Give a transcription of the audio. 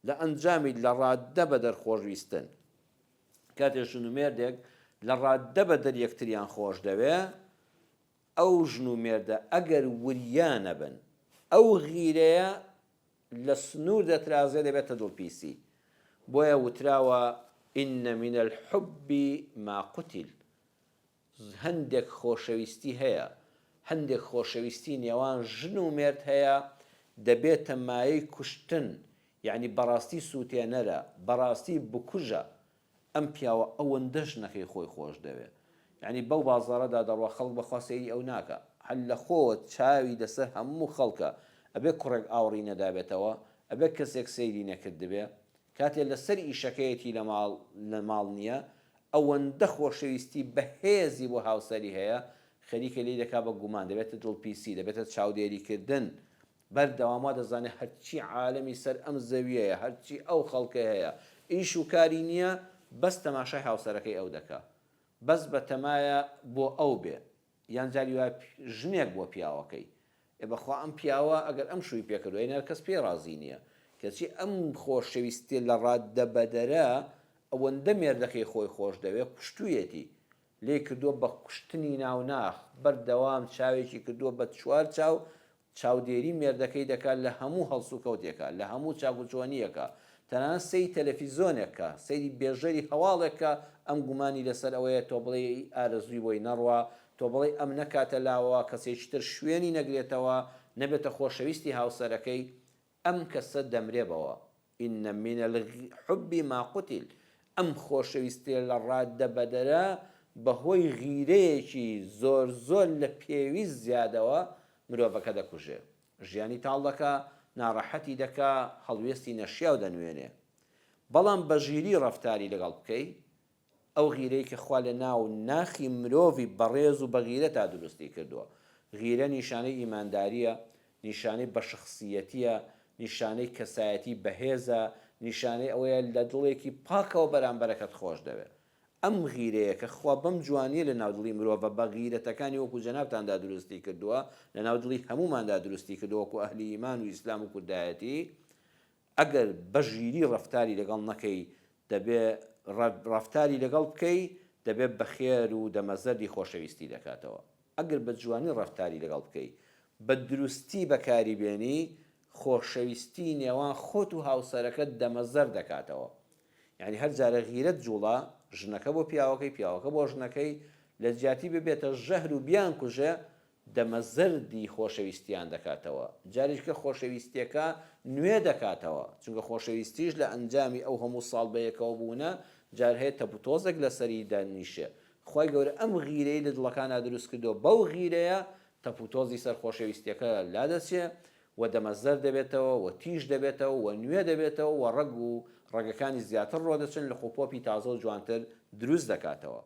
لە ئەنجامی لە ڕاددە بەدەر خۆشویستن. کاتێ ژن و مێردێک لە ڕاددە بەدەر یەکتریان خۆش دەوێ، ئەو ژن و مێردە ئەگەر وریا نەبن، ئەو غیرەیە لە سنوور دەترازێ دەبێتە دڵپیسی. بۆیە وتراوە، ان من الحب ما قتل، هەندێک خۆشەویستی هەیە، هەندێک خۆشەویستی نێوان ژن و مێرد هەیە دەبێتە مایەی کوشتن، یەعنی بەڕاستی سووتێنەرە، بەڕاستی بکوژە، ئەم پیاوە ئەوەندە ژنەکەی خۆی خۆش دەوێ، یەعنی بەو بازاڕەدا دەڕوا خەڵک بەخوا سەیری ئەو ناکا، هەر لەخۆوە چاوی لەسەر هەموو خەڵکە، ئەبێ کوڕێک ئاوڕی نەدابێتەوە، ئەبێ کەسێک سەیری نەکردبێ، کاتێ لەسەر ئیشەکەیەتی لە ماڵ لە ماڵ نییە ئەوەندە خۆشەویستی بەهێزی بۆ هاوسەری هەیە خەریکە لێی دەکا بە گومان دەبێتە دڵپیسی دەبێتە چاودێری کردن بەردەوام وا دەزانێ هەرچی عالەمی سەر ئەم زەویەیە هەرچی ئەو خەڵکە هەیە ئیش و کاری نییە بەس تەماشای هاوسەرەکەی ئەو دەکا بەس بەتەمایە بۆ ئەو بێ یان جاری وایە ژنێک بۆ پیاوەکەی ئێ بەخوا ئەم پیاوە ئەگەر ئەم شووی پێ کردووە ئەی کەس پێی ڕازی نییە کەچی ئەم خۆشەویستیە لە ڕاددە بەدەرە ئەوەندە مێردەکەی خۆی خۆش دەوێ کوشتویەتی لێی کردووە بە کوشتنی ناو ناخ بەردەوام چاوێکی کردووە بە چوار چاو چاودێری مێردەکەی دەکات لە هەموو هەڵسوکەوتێکا، لە هەموو چاکوچۆنییەکا، تەنانەت سەیری تەلەفیزۆنێک کا، سەیری بێژەری هەواڵێک کا، ئەم گومانی لەسەر ئەوەیە تۆ بڵێی ئارەزووی بۆی نەڕوا، تۆ بڵێی ئەم نەکاتە لاوە، کەسێکی تر شوێنی نەگرێتەوە، نەبێتە خۆشەویستی هاوسەرەکەی، ئەم کەسە دەمرێ بەوە. ان من الحب ما قتل، ئەم خۆشەویستیە لە ڕاددە بەدەرە بەهۆی غیرەیەکی زۆر زۆر لە پێویست زیادەوە مرۆڤەکە دەکوژێ، ژیانی تاڵ دەکا، ناڕەحەتی دەکا، هەڵوێستی نەشیاو دەنوێنێ. بەڵام بە ژیری ڕەفتاری لەگەڵ بکەی، ئەو غیرەی کە خوا لە ناو ناخی مرۆڤی بەڕێز و بەغیرەتا دروستی کردووە. غیرە نیشانەی ئیماندارییە، نیشانەی بەشخسییەتییە، نیشانەی کەسایەتی بەهێزە، نیشانەی ئەوەیە لە دڵێکی پاکەوە بەرامبەرەکەت خۆش دەوێ. ئەم غیرەیە کە خوا بەم جوانییە لە ناو دڵی مرۆڤە بەغیرەتەکانی وەکو جەنابتاندا دروستی کردووە، لە ناو دڵی هەمووماندا دروستی کردووە وەکو ئەهلی ئیمان و ئیسلام و کوردایەتی، ئەگەر بە ژیری ڕەفتاری لەگەڵ نەکەی دەبێ ڕەفتاری لەگەڵ بکەی دەبێ بە خێر و دەمەزەردی خۆشەویستی دەکاتەوە ئەگەر بە جوانی ڕەفتاری لەگەڵ بکەی بە دروستی بەکاری بێنی خۆشەویستی نێوان خۆت و هاوسەرەکەت دەمەزەرد دەکاتەوە یانی هەر جارە غیرەت جوڵا ژنەکە بۆ پیاوەکەی پیاوەکە بۆ ژنەکەی لە جیاتی ببێتە ژەهر و بیانکوژێ دەمە زەردی خۆشەویستیان دەکاتەوە، جارێکیکە خۆشەویستیەکە نوێ دەکاتەوە، چونکە خۆشەویستیش لە ئەنجامی ئەو هەموو ساڵ بەیەکەوە بوونە جار هەیە تەپوتۆزێک لەسەری دەنیشێ، خوای گەورە ئەم غیرەی لە دڵەکانا دروست کردووە بەو غیرەیە تەپوتۆزی سەر خۆشەویستیەکە لادەچێ و دەمە زەرد دەبێتەوە و تیژ دەبێتەوە و نوێ دەبێتەوە و ڕەگ و ڕەگەکانی زیاتر ڕۆدەچن لقوپۆپی تازە و جوانتر دروست دەکاتەوە.